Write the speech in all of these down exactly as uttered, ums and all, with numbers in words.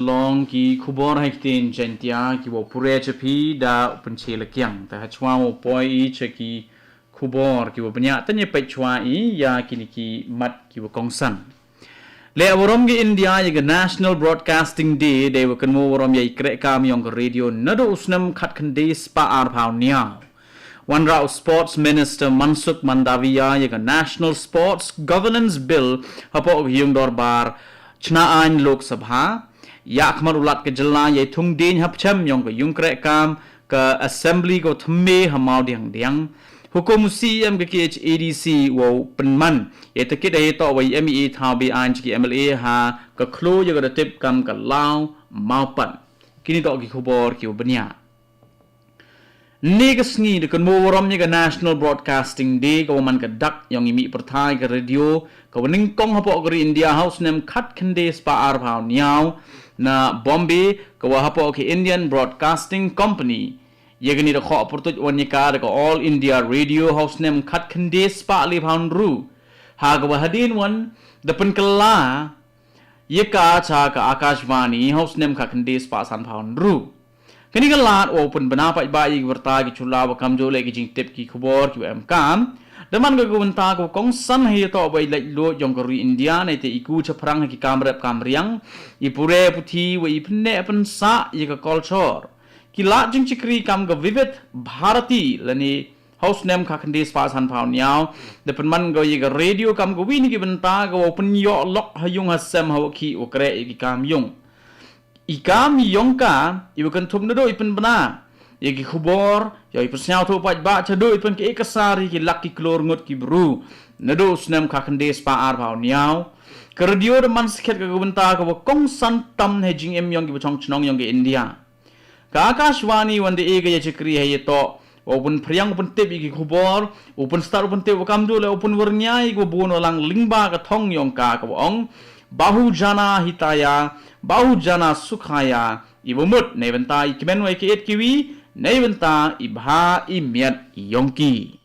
Long ki khubor ha ktien Jaiñtia kiwa pure cha phi da u Pynche Lakiang. Te hashwa wow poi i cha ki khubor kiwa bniah, to ngin peit shwa i ya kini ki mat kiwa kongsan. Leh warom ka India ya ka National Broadcasting Day deiwa kynmaw warom ya i krehkaam yong ka radio naduh u snem khatkhyndai spah arphaw ynñiaw. Wanrah u Sports Minister Mansukh Mandaviya ya ka National Sports Governance Bill hapoh ka yung dorbar chna aiñ Lok Sabha. Yakhmat u Lat ka jylla yei thung dieñ hapchem yong ka yung krehkaam ka Assembly kawa thymme ha Mawdiangdiang. Hukum u CEM ka KHADC wow pynman yei takit heiyatoh wa i MEA thaw be-aiñ cha ki MLA ha ka khloo ya ka da tip kam ka Law Mawpat. Kini toh ki khubor kiwa bniah. Ynne ka sngi da kynmaw warom ya ka National Broadcasting Day kawa man ka dak yong i mih pyrthai ka radio kawa nyngkong hapoh ka ri India ha u snem khatkhyndai spah arphaw ynñiaw na Bombay kawa hapoh ka Indian Broadcasting Company. Ya kani da khoh pyrtuid wan ya ka da ka All India Radio ha u snem khatkhyndai spah lephaw ynru. Ha kawa hadien wan da pynkylla ya ka cha ka Akashvani ha u snem khatkhyndai spah sanphaw ynru. Kani ka lad wow pynbna paidbah ya ki wyrta ki chula wa kamjooh leh ki jingtip ki khubor kiwa emkaam. Da man ka ka bynta kawa kongsan heiyatoh wa i laitluid yong ka ri India neitæ i ku chaphrang ha ki kaam rep kaam riang, i pure puthi wa i pynneh pynsah ya ka culture. Ki lad jingchakri kam ka Vividh Bharati lane ha u snem khatkhyndai spah sanphaw ynñiaw da pynman ko ya ka radio kam kawi na ki bynta kawow pynyoh lok ha yung ha sem hawa khih wa kreh ya ki kaam yung. I kaam yong ka iwa kynthup nadooh i pynbna ya ki khubor, yow i pynsñiawthooh paidbah chadooh i pynka-ikasar ya ki lak ki klur ngut ki bru. Nadooh u snem khatkhyndai spah arphaw ynñiaw ka radio da man sakhiat ka ka bynta kawa kongsan tam hei jingim yong kiwa chong chnong yong ka India. Ka Akashvani wan da e ka ya chakri heiyatoh wow pynphriang u pyntip ya ki khubor, u pynstad u pyntip wa kamjooh leh u pynwyrñia ya kiwa boon wa lang lyngba ka thong yong ka kawa ong, Bahujana Hitaya, Bahujana Sukhaya, iwa mut neibynta i kmen wa i kaied kiwi, neibynta i bha i miat yong ki.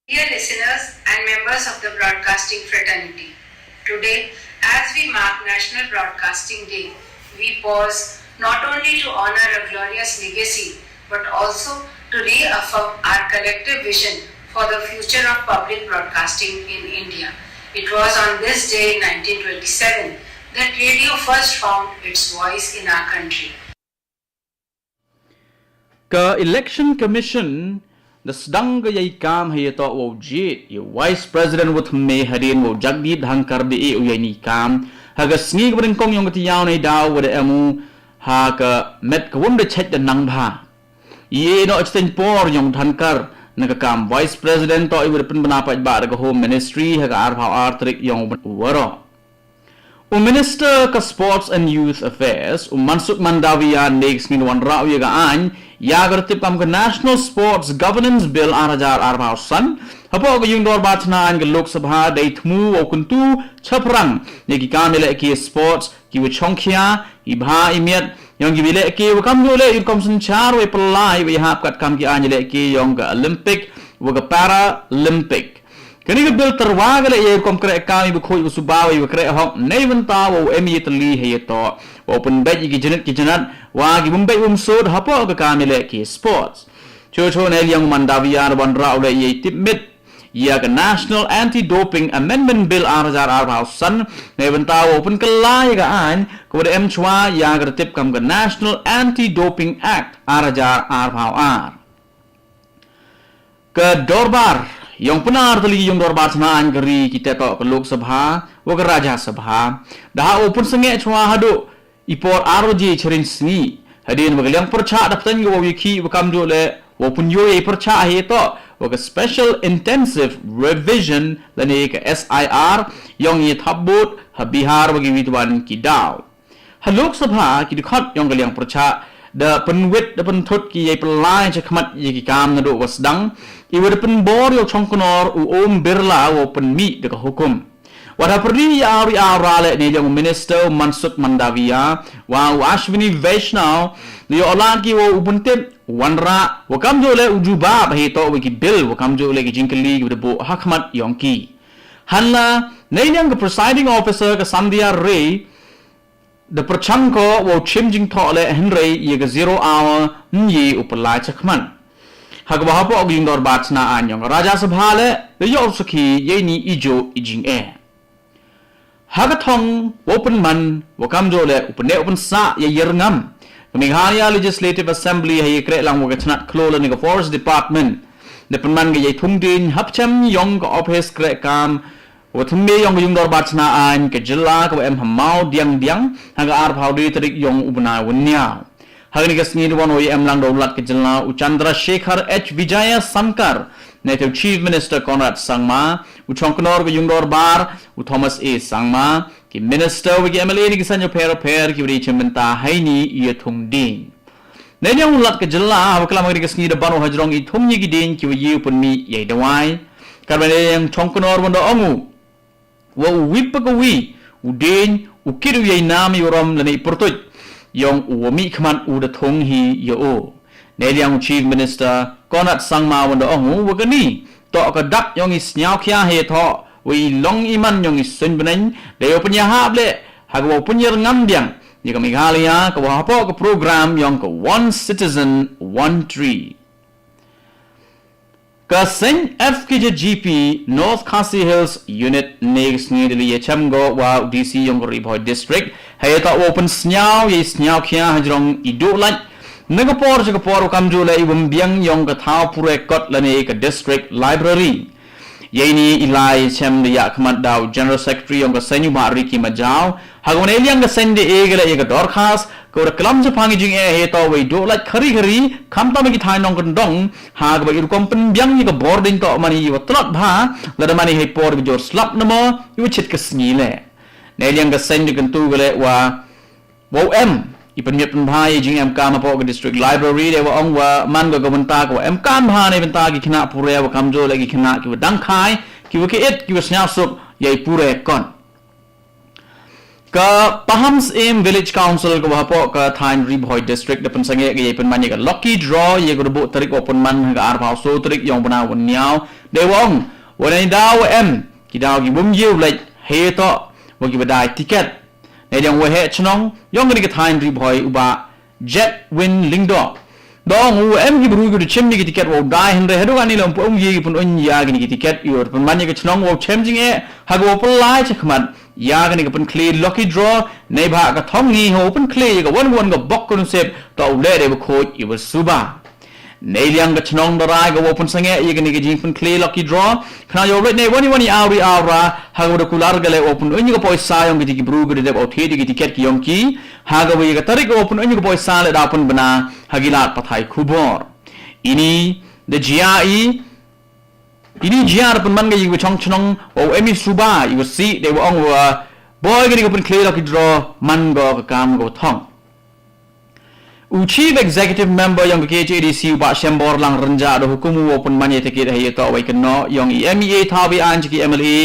Dear listeners and members of the broadcasting fraternity, today, as we mark National Broadcasting Day, we pause not only to honor a glorious legacy but also to reaffirm our collective vision for the future of public broadcasting in India. It was on this day in nineteen twenty-seven that radio first found its voice in our country. Ka Election Commission da sdang ko yei kam heiyatoh wow jied ya u Vice President wa thymme hadien wow Jagdeep Dhankhar da e u yeini i kam ha ka sngi kaba nyngkong yong ka tayaaw neidaw wa da em u ha ka met kawym da chait da nangbha. I e noh i chiteiñ por yong u Dhankhar na ka kam Vice President toh iwa da pynbna paidbah da ka Home Ministry ha ka arphaw ar tarik yong u waroh. U Minister ka Sports and Youth Affairs u Mansukh Mandaviya ynne ka sngi da wanrah u ya ka aiñ ya ka da tip kam ka National Sports Governance Bill ar hajar arphaw san hapoh ka yung dorbar chna aiñ ka Lok Sabha dei thmu wow kyntu chaphrang ya ki kam yalehke sports kiwa chongkhia, i bha i miat yong kiwa yalehke wa kamjooh leh i rukom synchaar wa i pynlai wa i hap katkam ki aiñ yalehke yong ka Olympic wa ka Paralympic. Kani ka Bill tyrwa ka leh ya i rukom krehkaam iwa khooid wa suba wa iwa krehhok neibynta wow em ya i yatylli heiyatoh wow pynbeit ya ki janit ki janat wa ki wym beit wym sood hapoh ka kam yalehke sports. Chooh chooh neiliang u Mandaviya da wanrah u leh ya i tipmit ya ka National Anti-Doping Amendment Bill ar hajar arphaw san neibynta wow pynkylla ya ka aiñ kawa da em chwa ya ka da tip kam ka National Anti-Doping Act ar hajar arphaw ar. Ka dorbar yong Pynartylli ki yung dorbar chna aiñ ka ri kitæ toh ka Lok Sabha wa ka Rajya Sabha da hap wow pynsangeh chwa hadooh i por ar baje chariñ sngi hadien wa ka liang pyrchah da pteiñ ko wow yakhih wa kamjooh leh wow pynyoo yei pyrchah heiyatoh wa ka Special Intensive Revision lane ka SIR yong i yathapbud ha Bihar wa kiwi kiwon ki daw. Ha Lok Sabha ki dkhot yong ka liang pyrchah da pynwit da pynthut ki yei pynlai chakhmat ya ki kam nadooh wa sdang iwa da pynbor ya u chongknor u Om Birla wow pynmih da ka hukum. Wat hapyrdi ya u ri awra leh neiliang u Minister u Mansukh Mandaviya wa u Ashwini Vaishnaw da yoh lad ki wow u pyntip, wanrah wa kamjooh leh u jubab heiyatoh wa ki Bill wa kamjooh leh ki jingkylli kiwa da booh hakhmat yong ki. Hanla Neiliang ka presiding officer ka Sandhya Ray da pyrshang ko wow shim jingthoh leh hynrei ïa ka zero hour ym ye u pynlait shakhmat. Ha kaba hapoh ka yung dorbar chna aiñ yong ka Rajya Sabha leh da ïoh sakhi ïa ini i jooh i jingeh. Ha ka thong wow pynman wa kamjooh leh u pynneh u pynsah ïa ïarngam, ka Meghalaya Legislative Assembly ha ïakreh lang wa ka chnat khloo lane ka Forest Department da pynman ka ïai thung dieñ hapchem yong ka ophis krehkam wa thymme yong ka yung dorbar chna aiñ ka jylla kaba em ha Mawdiangdiang ha ka arphaw dei tarik yong u bnai wa ynñiaw. Ha kane ka sngi da wan wow ïa em lang da u Lat ka jylla u Chandrasekhar H Vijayashankar, ne te u Chief Minister Conrad Sangma, u chongknor ka yung dorbar u Thomas A Sangma, ki minister wa ki M L A na ki saiñ pher pher kiwa dei chimbynta ha ini i ïathung dieñ. Neiliang u Lat ka jylla haba klam ha kane ka sngi da ban u hajrong i thung ïa ki dieñ kiwa ye u pynmih ïa i dawai. Katba neiliang chongknor wan da ong u wa u wi pa ka wi u dieñ u kit u ïa i nam i warom lane i pyrtuid yong u wa mihkhmat u da thung hi ïa u. Neiliang u Chief Minister Conrad Sangma wan da ong u wa kani toh ka dak yong i sñiawkhia heithoh wa i long i man yong i suiñbneiñ da ïoh pynïahap leh ha ka wow pynïarngam biang ïa ka Meghalaya kaba hapoh ka program yong ka One Citizen One Tree. Ka seng F K J G P North Khasi Hills Unit ne ka sngi da la ïa chem go wa u D C yong ka Ri Bhoi District ha ïa toh wow pynsñiaw ïa i sñiawkhia hajrong i duh lait na ka por cha ka por wa kamjooh leh i wym biang yong ka thaw pure kot lane ka District Library. Ïa ini i la ïa chem da ïa khmat da u General Secretary yong ka seng u Bah Ricky Majaw. Ha ka wan neiliang ka seng da e ka leh ïa ka dorkhas ka wa da klam chaphang i jingeh heithoh wa i duh lait khari khari khamtam ha ki thaiñ nongkyndong ha kaba i rukom pynbiang ïa ka bording toh man i wa tlot bha lada man i hei por ka jor slap namo i wa chit ka sngi leh. Neiliang ka seng da kyntu ka leh wa wow em i pynmiat pynbha ïa i jingem kam hapoh ka District Library da wa ong wa man ka ka bynta ka wa em kam bha ne bynta ki khynnah pure wa kamjooh leh ki khynnah ki wa dang khai ki wa ki it ki wa sñiawsuk ïa i pure kot. Ka Pahamsyiem Village Council ka wa hapoh ka thaiñ Ri Bhoi District da pynsangeh ka ïa i pynman ïa ka lucky draw ïa ka dubuk tarik wa pynman ha ka arphaw so tarik yong bnai wa ynñiaw da wa ong wa nai daw wa em ki daw ki wym ïa u lait heithoh wa ki wa dai tiket. Neiliang u waheh chnong yong kani ka thaiñ Ri Bhoi u Bah Jetwin Lyngdoh da ong u wa em ki bru ki wa da chim ïa ki tiket wow dai hynrei haduh kani la ym pu ong ïa ki pynung ïa kani ki tiket ïa u pynman ïa ka chnong wow chem jingeh ha ka wow pynlai chakhmat ïa kani ka pynkhleh lucky draw neibhah ka thong ngi ha wow pynkhleh ïa ka wan wan ka bok ka nusep toh u leh da wa khuid ïa wa suba. Neiliang ka chnong da rai ka wow pynsangeh ïa kani ka jingpynkhleh lucky draw khnang ïa u leit ne wan i wan i awri awra ha ka wa da kular ka leh wow pynung ïa ka poisa yong ki ti ki bru ka da dep wow thied ïa ki tiket ki yong ki ha ka wa ïa ka tarik wow pynung ïa ka poisa leh daw pynbna ha ki lad pathai khubor. Ini da jia i ini jia da pynman ka ïa ka wa chong chnong wow em i suba i wa si da wa ong wa boi kani ka pynkhleh lucky draw man ka ka kam ka wa thong. U Chief Executive Member yong ka K H A D C u Bah Shemborlang Rynjah da hukum u wow pynman ïa i tiket ha ïa toh wa i kynnoh yong i M E A thaw biang cha ki M L A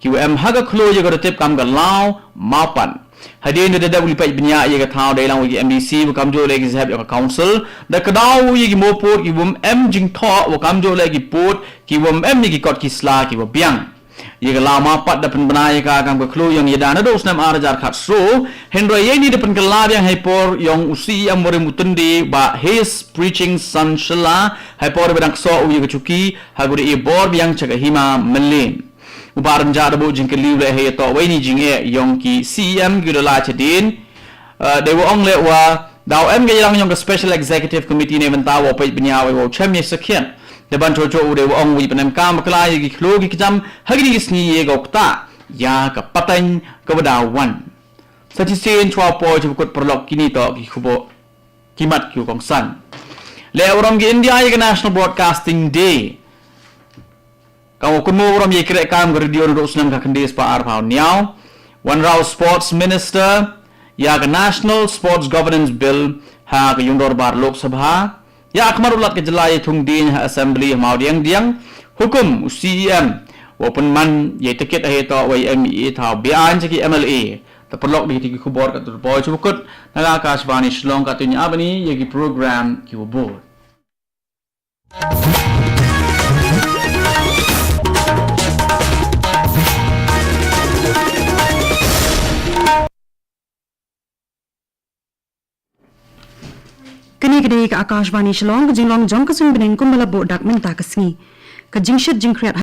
ki wa em ha ka khloo ïa ka da tip kam ka Law Mawpat. Hadien da da u li peit bniah ïa ka thaw dei lang wa ki M D C wa kamjooh leh ki saheb yong ka council da ka daw ïa ki mopud ki wym em jingthoh wa kamjooh leh ki pud ki wym em ïa ki kot ki sla ki wa biang. Ïa ka Law Mawpat da pynbna ïa ka kam ka khloo yong ïa da naduh u snem ar hajar khatsaw hynrei ïa ini da pynkylla biang hei por yong u C E M wa rim u tynde Bah His Preaching Son Shylla hei por ba dang ksoh u ïa ka chuki ha ka da ïa bor biang cha ka hima Mylliem. U Bah Rynjah da buh jingkylli u leh hei ïa toh wa ini jingeh yong ki C E M ki da la chadien. Da wa ong leh wa daw em ka ïalang yong ka Special Executive Committee ne mynta wow peit bniah wow chem ïa sakhiat. Da ban choh choh u da wa ong wi pynem kam bakla ïa ki khloo ki kjam ha kini ki sngi ïa ka u kta ïa ka pateng ka wa daw wan. Sa chisien chwa poi chwa kut paralok kini toh ki khubor ki mat ki u kongsan. Leh warom ki India ïa ka National Broadcasting Day. Ka wa kynmaw warom ïa i kreh kam ka radio naduh u snem ka khyndai spah arphaw hynñiaw. Wanrah u Sports Minister ïa ka National Sports Governance Bill ha ka yung dorbar Lok Sabha. Ïa khmat u Lat ka jylla ïa thung dieñ ha Assembly ha Mawdiangdiang. Hukum u C E M wow pynman ïa i tiket ha ïa toh wa i M E A thaw biang cha ki M L A. Te paralok da ki ti ki khubor ka tu poi chwa kut na ka Akashvani Shillong ka tu ñiah bani ïa ki program ki wa bud. Kane ka dei ka Akashvani Shillong, ka jinglong jong ka suiñbneng kumba la buh dak mynta ka sngi. Ka jingshit jingkhriat